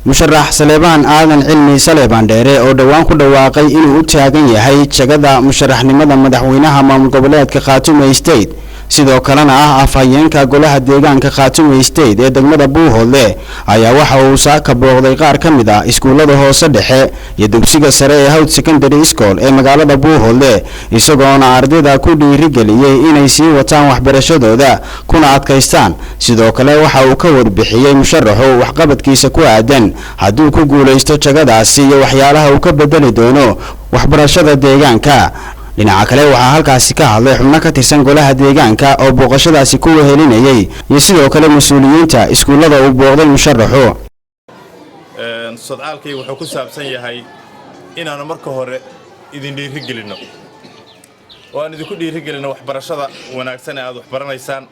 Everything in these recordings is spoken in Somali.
Musharax Saleebaan Aadan Cilmi Saleebaan Dheere, oo dhowaan ku dhawaaqay inuu u taagan yahay jagada musharaxnimada madaxweynaha maamul goboleedka Khaatume State, sidoo kalena ah afhayeenka golaha deegaanka Khaatume State ee degmada Buuhoodle, ayaa waxa uu saaka booqday qaar ka mid ah iskuullada hoose dhexe iyo dugsiga sare ee Hawd Secondary School ee magaalada Buuhoodle, isagoona ardayda ku dhiirigeliyey inay sii wataan waxbarashadooda kuna adkaystaan. Sidoo kale waxa uu ka warbixiyey musharaxu waxqabadkiisa ku aadan hadduu ku guulaysto jagadaasi iyo waxyaalaha uu ka bedeli doono waxbarashada deegaanka. Dhinaca kale, waxaa halkaasi ka hadlay xubno ka tirsan golaha deegaanka oo booqashadaasi ku wehelinayay iyo sidoo kale mas-uuliyiinta iskuullada uu booqday musharaxu. Sodcaalkayga wuxuu ku saabsan yahay inaannu marka hore idin dhiirigelinno oo aan idinku dhiirigelinno waxbarashada wanaagsan ee aad waxbaranaysaan,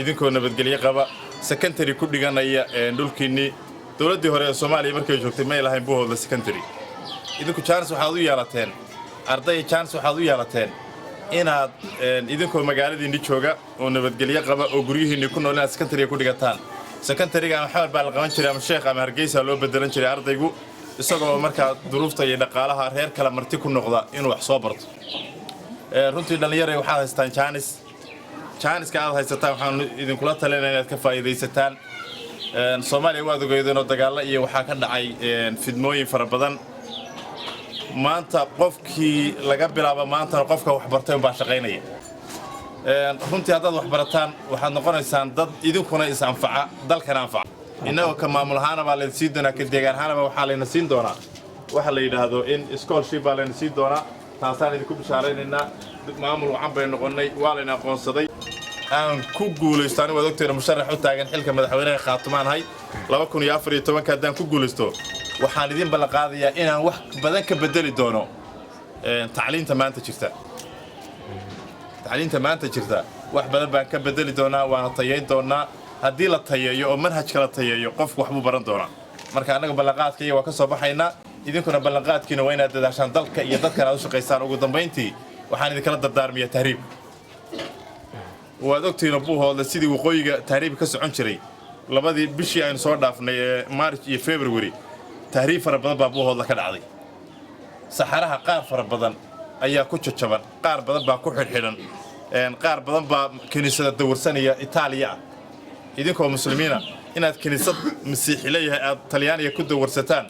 idinkoo nabadgelyo qaba, secondary ku dhiganaya dhulkiinnii. Dowladdii hore ee Soomaaliya markay joogtay may lahayn Buuhoodla secondary. Idinku chance waxaad u yeelateen, arday, chance waxaad u yeelateen inaad idinkoo magaaladiinni jooga oo nabadgelyo qaba oo guryihiinni ku nool inaad secondary ku dhigataan. Secondaryga ama Xamar baa la qaban jiray ama Sheekh ama Hargeysa loo bedelan jiray ardaygu, isagoo markaa duruufta iyo dhaqaalaha reer kale marti ku noqda inuu wax soo barto. Runtii, dhallinyaray, waxaad haystaan chance. Chanceka aad haysataan waxaanu idinkula talinaa inaad ka faa'iidaysataan. Soomaaliya waad ogeydeenoo dagaallo iyo waxaa ka dhacay fidmooyin fara badan. Maanta qofkii laga bilaabo maantana qofka waxbartay unbaa shaqaynaya. Runtii, haddaad waxbarataan, waxaad noqonaysaan dad idinkuna is anfaca, dalkana anfaca. Innagoo ka maamul ahaana baa layna siin doonaa, ka deegaan ahaanaba waxaa layna siin doonaa waxa la yidhaahdo in scholarship baa layna siin doonaa. Taasaan idinku bishaaraynaynaa. Maamul wacan bay noqonnay, waa layna aqoonsaday. Aan ku guulaysto, anigu waad ogteena, musharax u taagan xilka madaxweynaha Khaatumaanahay. 2014-ka haddaan ku guulaysto, waxaan idin ballanqaadayaa inaan wax badan ka bedeli doono tacliinta maanta jirta. Tacliinta maanta jirta wax badan baan ka bedeli doonaa, waana tayayn doonaa. Haddii la tayeeyo oo manhajka la tayeeyo, qofku waxbuu baran doonaa. Marka annaga ballanqaadkaiyo waa ka soo baxaynaa, idinkuna ballanqaadkiina waa inaad dadaashaan, dalka iyo dadkan aad u shaqaysaan. Ugu dambayntii, waxaan idinkala dardaarmayaa tahriib. Waad ogtihiin Buuhoodle sidii waqooyiga tahriib ka socon jiray. Labadii bishii aynu soo dhaafnay ee March iyo February tahriib fara badan baa Buuhoodle ka dhacday. Saxaraha qaar fara badan ayaa ku jajaban, qaar badan baa ku xidhxidhan, qaar badan baa kiniisada dawarsanaya Itaaliya ah. Idinkoo muslimiina inaad kiniisad masiixi leeyahay aad Talyaaniga ku dawarsataan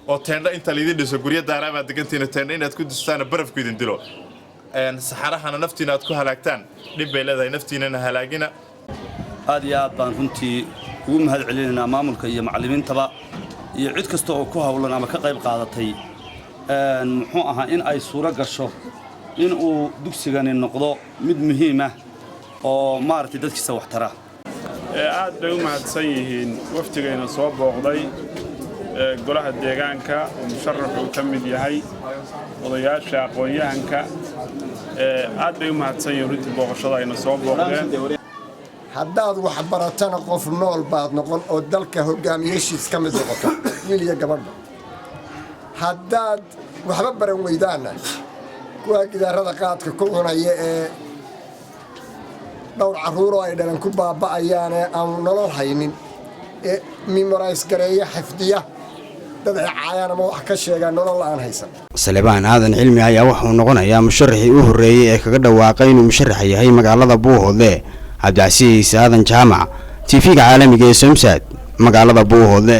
oo teendho inta laydin dhiso, guryo daaraa baad degantihiin, teendho inaad ku distaan, barafku idin dilo, saxarahana naftiina aad ku halaagtaan, dhib bay leedahay. Naftiinana halaagina. Aad iyo aad baan runtii ugu mahad celinaynaa maamulka iyo macallimiintaba iyo cid kasta oo ku hawlan ama ka qayb qaadatay, muxuu ahaa, in ay suuro gasho in uu dugsigani noqdo mid muhiim ah oo maaragtay dadkiisa wax tara. Aad bay u mahadsan yihiin wafdigayna soo booqday, golaha deegaanka oo musharaxuu ka mid yahay, odayaasha, aqoon-yahanka. Aad bay u mahadsan yihiin runtii booqashada ayna soo booqdeen. Haddaad wax baratana, qof nool baad noqon oo dalka hogaamiyeeshiis ka mid noqoto, wiil iyo gabadha. Haddaad waxba baran weydaanna, kuwaa gidaarada qaadka ku cunaya ee dhowr carruuroo ay dhalan ku baaba'ayaane aanu nolol haynin ee memorize gareeya, xifdiya, dad ay caayaan ama wax ka sheegaan, nolol aan haysan. Salebaan Aadan Cilmi ayaa wuxuu noqonayaa musharaxii u horreeyey ee kaga dhawaaqay inuu musharax yahay magaalada Buuhoodle. Cabdicasiis Aadan Jaamac, TV-ga caalamiga ee Somsad, magaalada Buuhoodle.